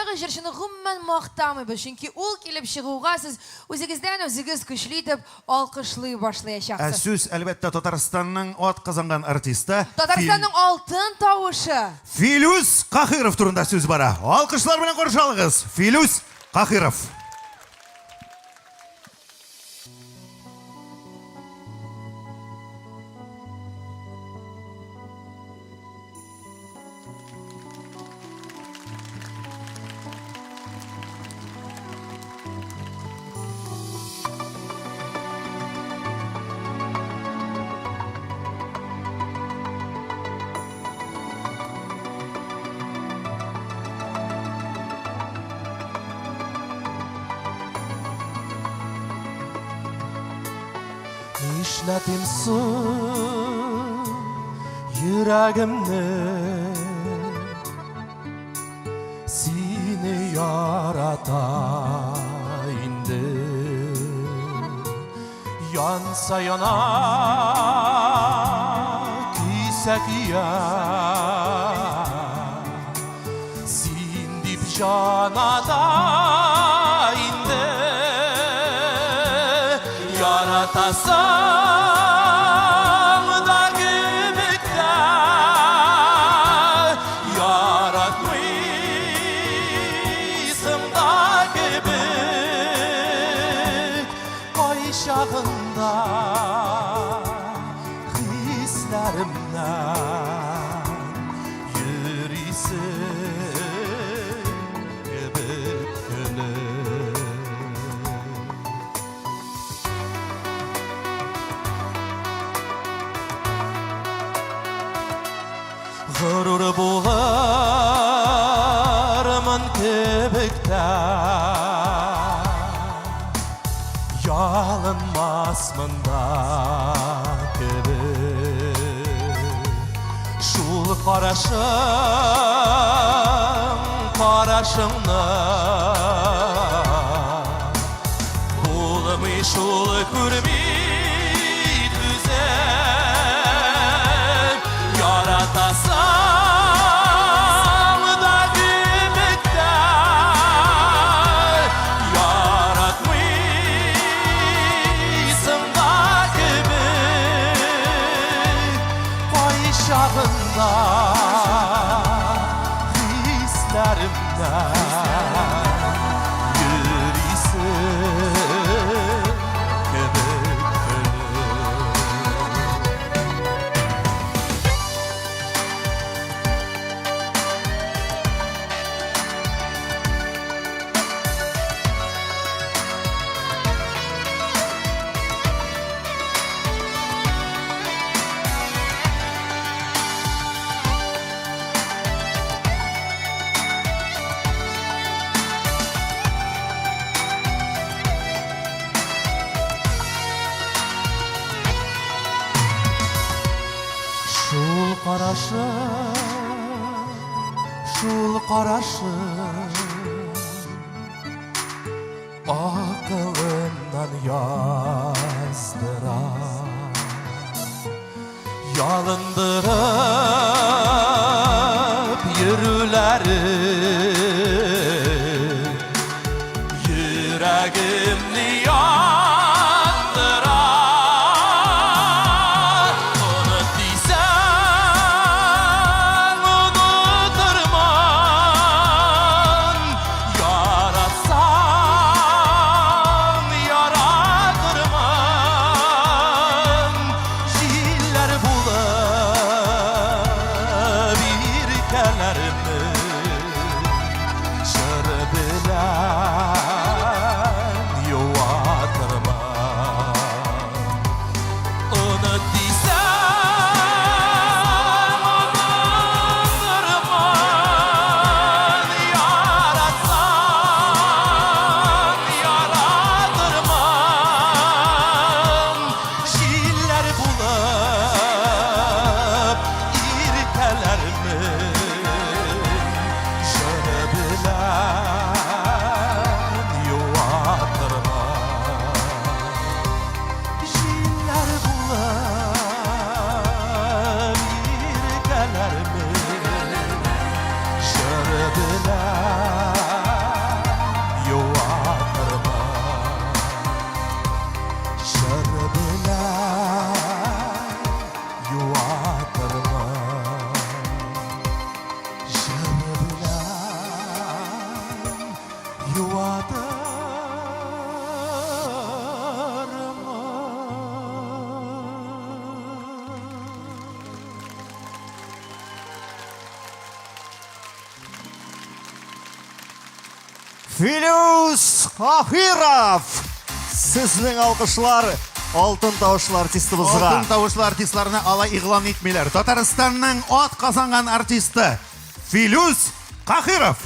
Чираттагы җырчыны гомумән мактамыйбыз, чөнки ул килеп чыгуга сез үзегездән үзегез көчле итеп алкышлый Ә башлаячаксыз. сүз, әлбәттә, Татарстанның атказанган артисты Фил... Татарстанның алтын тавышы! Филүс Каһиров турында сүз бара. Алкышлар белән каршы алыгыз, Филүс Каһиров! Нишләтим соң йөрәгемне Сине ярата инде Янса яна, көйсә көя Син дип җан ата инде Яратасың да кебек тә Яратмыйсың да кебек Кайчагында хисләремнән йөрисең кебек көлеп. Горур булырмын кебек тә, Ялынмасмын да кебек. Шул карашың, карашыңны Булмый шул күрми түзеп, Яратасың да кебек тә, Яратмыйсың да кебек, Кайчагында хисләремнән йөрисең кебек көлеп. Шул карашың, шул карашың Акылымнан яздыра. Ялындырып йөрүләре Йөрәгемне яндыра. Оныт дисәң, онытырмын, Яратсаң, яратырмын. Җилләр булып иркәләрмен. Филүс Каһиров! Сезнең алкышлар алтын тавышлы артистыбызга. Алтын тавышлы артистларны алай игълан итмиләр. Татарстанның ат казанган артисты Филүс Каһиров!